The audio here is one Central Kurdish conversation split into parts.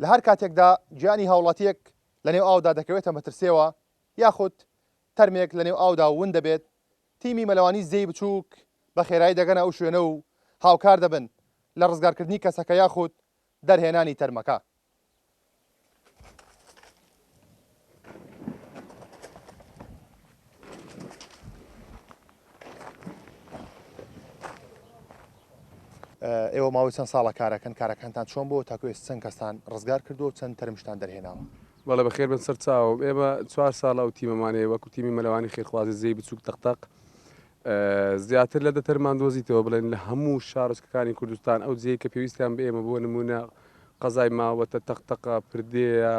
لە هەر کاتێکدا گیانی هاوڵاتییەک لەنێو ئاودا دەکەوێتە مەترسییەوە یاخود تەرمێک لەنێو ئاودا ون دەبێت، تیمی مەلەوانی زێی بچووک بە خێرایی دەگەنە ئەو شوێنە و هاوکار دەبن لە ڕزگارکردنی کەسەکە یاخود دەرهێنانی تەرمەکە. ئێوە ماوەی چەند ساڵە کارەکەن کارەکانتان چۆن بۆ تاکو ئێستا چەند کەستان ڕزگار کردو و چەند تەرمشتان دەرهێناوە؟ بەڵێ بەخێر بن سەر چاوم ئێمە چوار ساڵە ئەو تیمەمان هەیە وەکو تیمی مەلەوانی خێرخوازی زێی بچووک تەقتەق زیاتر لە دەتەرمان دۆزیتەوە بڵێن لە هەموو شارۆچکەکانی کوردستان ئەو جێی کە پێویستیان بە ئێمە بۆ نمونە قەزای ماوەتە تەقتەقە پردێیە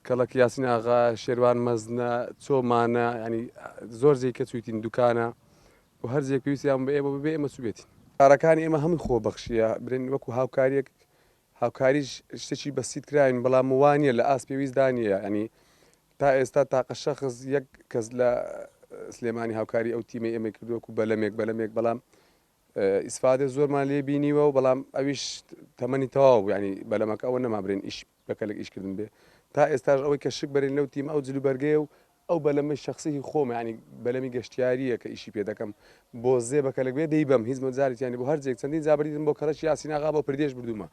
کەڵک یاسین ئاغا شێروان مەزنە چۆمانە ینی زۆر جێی کە چویتین دوکانە و هەر جێک پێویستیان بە ئێمە ببێ ئێمە چوبێتین. کارەکانی ئێمە هەمووی خۆبەخشیە برێن وەکو هاوکاریەک هاوکاریش شتێکی بەسیت کراوین بەڵام وا نییە لە ئاست پێویستدا نییە ینی تا ئێستا تاقە شەخس یەک کەس لە سلێمانی هاوکاری ئەو تیمەی ئێمەی کردووە وەکو بەلەمێک بەلەمێک بەڵام ئیسفادە زۆرمان لێ بینیوە و بەڵام ئەویش تەمەنی تەواو بوو ینی بەلەمەکە ئەوە نەما برێن ئیش بەکەلک ئیشکردن بێ تا ئێستاش ئەوەی کە شک بەرین لەو تیم ئەو جلوبەرگەیە و ئەو بەلەمەی شەخسی هی خۆمە یانی بەلەمی گەشتیارییە کە ئیشی پێ دەکەم بۆ زێ بەکەلک بێ دەیبەم هیچ مەجالی تیا نیە بۆ هەر جێک چەندین جار بردیتم بۆ کەڵەکی یاسین ئاغا بۆ پردێش بردوومە.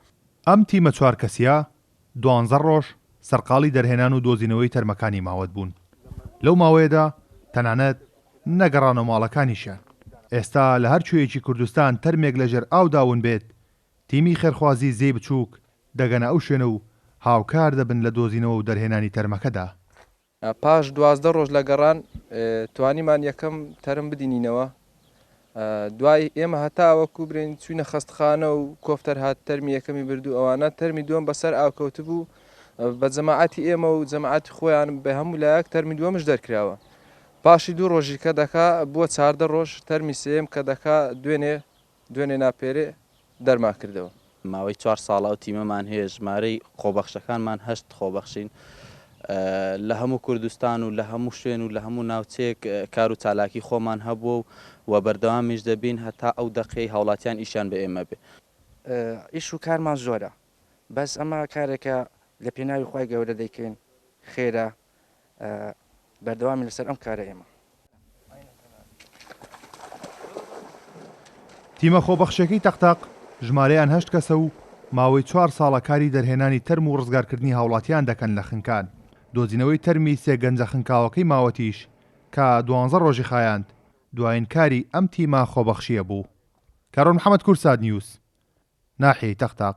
ئەم تیمە چوار کەسییە دوانزە ڕۆژ سەرقاڵی دەرهێنان و دۆزینەوەی تەرمەکانی ماوەت بوون. لەو ماوەیەدا تەنانەت نەگەڕانەوە ماڵەکانیشیان. ئێستا لە هەر کوێیەکی کوردستان تەرمێک لەژێر ئاودا ون بێت، تیمی خێرخوازی زێی بچووک دەگەنە ئەو شوێنە و هاوکار دەبن لە دۆزینەوە و دەرهێنانی تەرمەکەدا. پاش 12 ڕۆژ لە گەڕان توانیمان یەکەم تەرم بدینینەوە دوای ئێمە هەتاوەکو برێن چوینە خەستخانە و کۆفتەر هات تەرمی یەکەمی بردو ئەوانە تەرمی دووەم بەسەر ئاو کەوتبوو بە جەماعەتی ئێمە و جەماعەتی خۆیان بە هەموو لایەک تەرمی دووەمش دەرکراوە پاشی دوو ڕۆژی کە دەکا بووە 14 ڕۆژ تەرمی سێیەم کە دەکا دوێنێ دوێنێ نا پێرێ دەرمان کردەوە. ماوەی چوار ساڵە ئەو تیمەمان هەیە، ژمارەی خۆبەخشەکانمان هەشت خۆبەخشین لە هەموو کوردستان و لە هەموو شوێن و لە هەموو ناوچەیەک کار و چالاکی خۆمان هەبووە و و بەردەوامیش دەبین هەتا ئەو دەقەی هاوڵاتیان ئیشیان بە ئێمە بێ. ئیش و کارمان زۆرە بەس ئەمە کارێکە لە پێناوی خوای گەورە دەیکەین خێرە بەردەوامین لەسەر ئەم کارە ئێمە. تیمە خۆبەخشیەکەی تەقتەق ژمارەیان هەشت کەسە و ماوەی چوار ساڵە کاری دەرهێنانی تەرم و ڕزگارکردنی هاوڵاتیان دەکەن لە خنکان، دۆزینەوەی تەرمی سێ گەنجە خنکاوەکەی ماوەتیش کە دوانزە ڕۆژی خایاند دوایین کاری ئەم تیمە خۆبەخشییە بوو. کارۆن محەمەد کوردسات نیوز، ناحیەی تەقتەق.